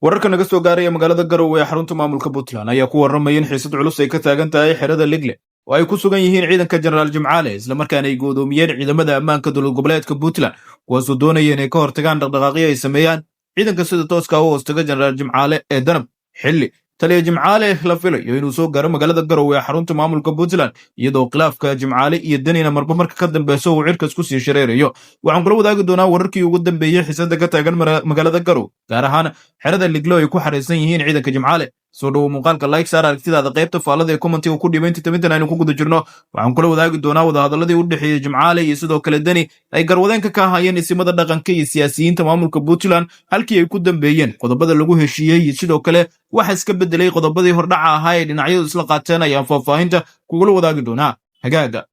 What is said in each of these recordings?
Wararka naga soo gaaraya magaalada Garowe ee xarunta maamulka Puntland ayaa ku warramaya in xiisad culus ay ka taagan tahay xerada Ligle oo ay ku sugan yihiin ciidanka Jenaraal Jimcaale, islamarkaana ay goodoomiyeen ciidamada ammaanka dowlad goboleedka Puntland, kuwaasoo doonaya inay ka hortagaan dhaqdhaqaaqyo ay sameeyaan ciidanka sida tooska u hoostaga Jenaraal Jimcaale ee Danab, xilli taliya Jimcaale la filayo inuu soo gaaro magaalada Garowe ee xarunta maamulka Puntland, iyadoo khilaafka Jimcaale iyo Danina marba marka ka dambeysa uu cirkas ku sii shareerayo. Waxaan kula wadaagi doonaa wararkii ugu dambeeyey xiisada ka taagan magaalada Garowe, gaar ahaan xerada Liglo ay ku xaraysan yihiin ciidanka Jimcaale. Soo dhowo, muuqaalka like saar, aragtidaada qaybta faallada ee commentiga ku dhiiba. Inta tabintan aynu ku guda jirno, waxaan kula wadaagi doonaa wadahadaladii u dhexeeyey Jimcaale iyo sidoo kale Deni ay garwadeenka ka ahaayeen isimada dhaqanka iyo siyaasiyiinta maamulka Puntland, halkii ay ku dambeeyeen, qodobada lagu heshiiyey iyo sidoo kale waxa iska bedelay qodobadii hordhaca ahaa ee dhinacyadu isla qaateen ayaan faahfaahinta kugula wadaagi doonaa. Hagaaga,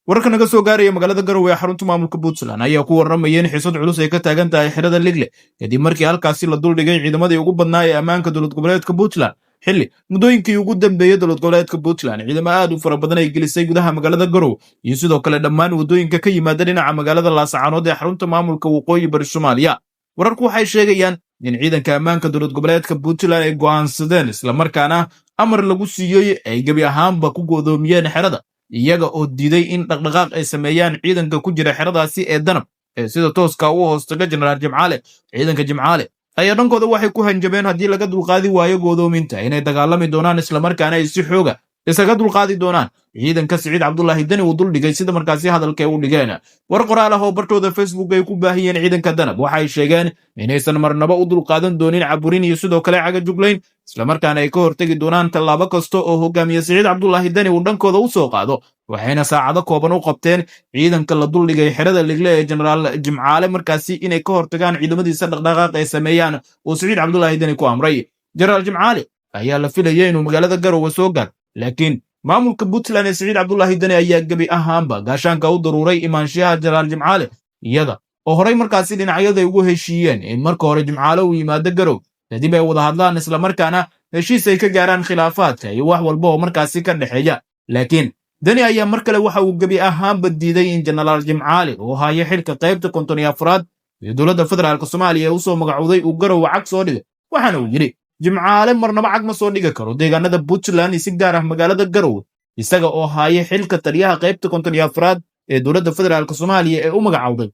wararka naga soo gaaraya magaalada Garowe ee xarunta maamulka Puntland ayaa ku warramaya in xiisad culus ay ka taagan tahay xerada Ligle, kadib markii halkaasi la duldhigay ciidamadii ugu badnaa ee ammaanka dowlad goboleedka Puntland, xilli muddooyinkii ugu dambeeyey dowlad goboleedka Puntland ciidamo aad u fara badan ay gelisay gudaha magaalada Garowe iyo sidoo kale dhammaan waddooyinka ka yimaada dhinaca magaalada Laasacaanood ee xarunta maamulka Waqooyi Bari Soomaaliya. Wararku waxay sheegayaan in ciidanka ammaanka dowlad goboleedka Puntland ay go'aansadeen, islamarkaana amar lagu siiyey, ay gebi ahaanba ku go'doomiyeen xerada, iyaga oo diiday in dhaqdhaqaaq ay sameeyaan ciidanka ku jira xeradaasi ee Danab ee sida tooska u hoostaga Jenaraal Jimcaale. Ciidanka Jimcaale ayaa dhankooda waxay ku hanjabeen haddii laga dulqaadi waayo go'doominta inay dagaalami doonaan, islamarkaana ay si xooga isaga dulqaadi doonaan ciidanka Siciid Cabdulaahi Deni uu duldhigay, sida markaasi hadalka ay u dhigeen. War qoraal ah oo bartooda Facebook ay ku baahiyeen ciidanka Danab, waxay sheegeen inaysan marnaba u dulqaadan doonin caburin iyo sidoo kale cagajuglayn, islamarkaana ay ka hortegi doonaan tallaabo kasta oo hogaamiye Siciid Cabdulaahi Deni uu dhankooda u soo qaado. Waxayna saacado kooban u qabteen ciidanka la duldhigay xerada Ligle ee Jenaraal Jimcaale markaasi inay ka hortagaan ciidamadiisa dhaqdhaqaaq ay sameeyaan uu Siciid Cabdulaahi Deni ku amray. Jenaraal Jimcaale ayaa la filayay inuu magaalada Garowe soo gaaro, laakiin maamulka Puntland ee Siciid Cabdulaahi Deni ayaa gebi ahaanba gaashaanka u daruuray imaanshiyaha Jenaraal Jimcaale, iyada oo horey markaasi dhinacyada ugu heshiiyeen in marka hore Jimcaale uu yimaado Garowe, kadib ay wada hadlaan, islamarkaana heshiis ay ka gaaraan khilaafaadka iyo wax walba oo markaasi ka dhexeeya. Laakiin Deni ayaa mar kale waxa uu gebi ahaanba diiday in Jenaraal Jimcaale oo haya xilka qaybta 54aad ee dowladda federaalk Soomaaliya ee usoo magacowday uu Garowe cag soo dhigay. Waxaana uu yidhi Jimcaale marnaba cag ma soo dhigi karo deegaanada Puntland, si gaar ah magaalada Garowe, isaga oo haya xilka taliyaha qaybta 54aad ee dowladda federaalk Soomaaliya ee u magacowday.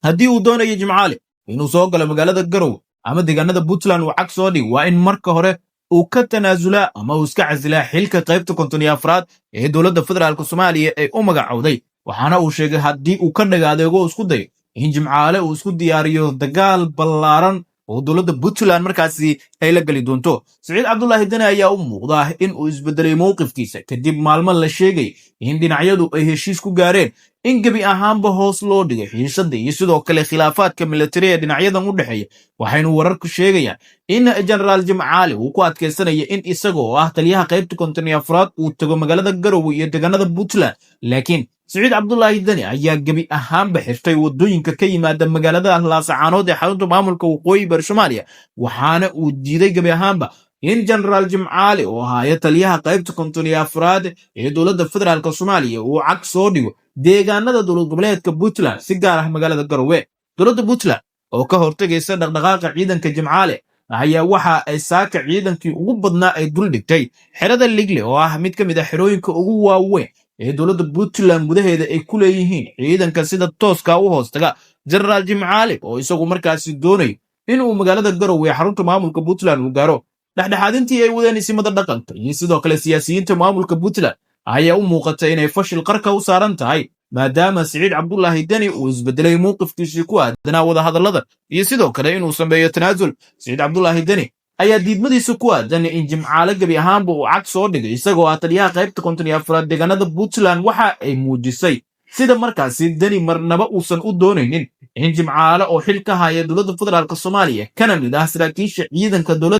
Haddii uu doonayo Jimcaale inuu soo galo magaalada Garowe ama deegaanada Puntland uu cag soo dhig, waa in marka hore uu ka tanaasulaa ama uu iska casilaa xilka qaybta 54aad ee dowladda federaalk Soomaaliya ee u magacowday. Waxaana uu sheegay haddii uu ka dhagaadeego isku dayo in Jimcaale uu isku diyaariyo dagaal ballaaran oo dowladda Puntland markaasi ay la geli doonto. Siciid Cabdulaahi Deni ayaa u muuqda in uu isbedelay mowqifkiisa, kadib maalmo la sheegay in dhinacyadu ay heshiis ku gaareen in gebi ahaanba hoos loo dhigay xiisadda iyo sidoo kale khilaafaadka militari ee dhinacyadan u dhexeeya. Waxaynu wararku sheegayaan in Jenaraal Jimcaale uu ku adkaysanaya in isaga oo ah taliyaha qaybta 54aad uu tago magaalada Garowe iyo deegaanada Puntland, laakiin Siciid Cabdulaahi Deni ayaa gebi ahaanba xirtay waddooyinka ka yimaada magaalada Laasacaanood ee xarunta maamulka Waqooyi Bari Soomaaliya. Waxaana uu diiday gebi ahaanba in Jenaraal Jimcaale oo ahaayo taliyaha qaybta 54aad ee dowladda federaalk Soomaaliya uu cag soo dhigo deegaanada dowlad goboleedka Puntland, si gaar ah magaalada Garowe. Dowladda Puntland oo ka hortegaysa dhaqdhaqaaqa ciidanka Jimcaale ayaa waxa ay saaka ciidankii ugu badnaa ay dul dhigtay xerada Ligle, oo ah mid ka mid ah xerooyinka ugu waaweyn ee dowladda Puntland gudaheeda ay ku leeyihiin ciidanka sida tooska u hoostaga Jenaraal Jimcaale, oo isagu markaasi doonayo inuu magaalada Garowe ee xarunta maamulka Puntland uu gaaro. Dhexdhexaadintii ay wadeen isimada dhaqanka iyo sidoo kale siyaasiyiinta maamulka Puntland ayaa u muuqata inay fashil qarka u saaran tahay, maadaama Siciid Cabdulaahi Deni uu isbedelay mowqifkiisii ku aadanaa wadahadallada iyo sidoo kale inuu sameeyo tanaasul. Siciid Cabdulaahi Deni ayaa diidmadiisa ku aadan in Jimcaale gebi ahaanba uu cag soo dhigay, isagoo ah taliyaha qaybta 54aad deegaanada Puntland, waxa ay muujisay sida markaasi Deni marnaba uusan u doonaynin in Jimcaale oo xil ka haya dowladda federaalk Soomaaliya, kana mid ah saraakiisha ciidanka dowladda.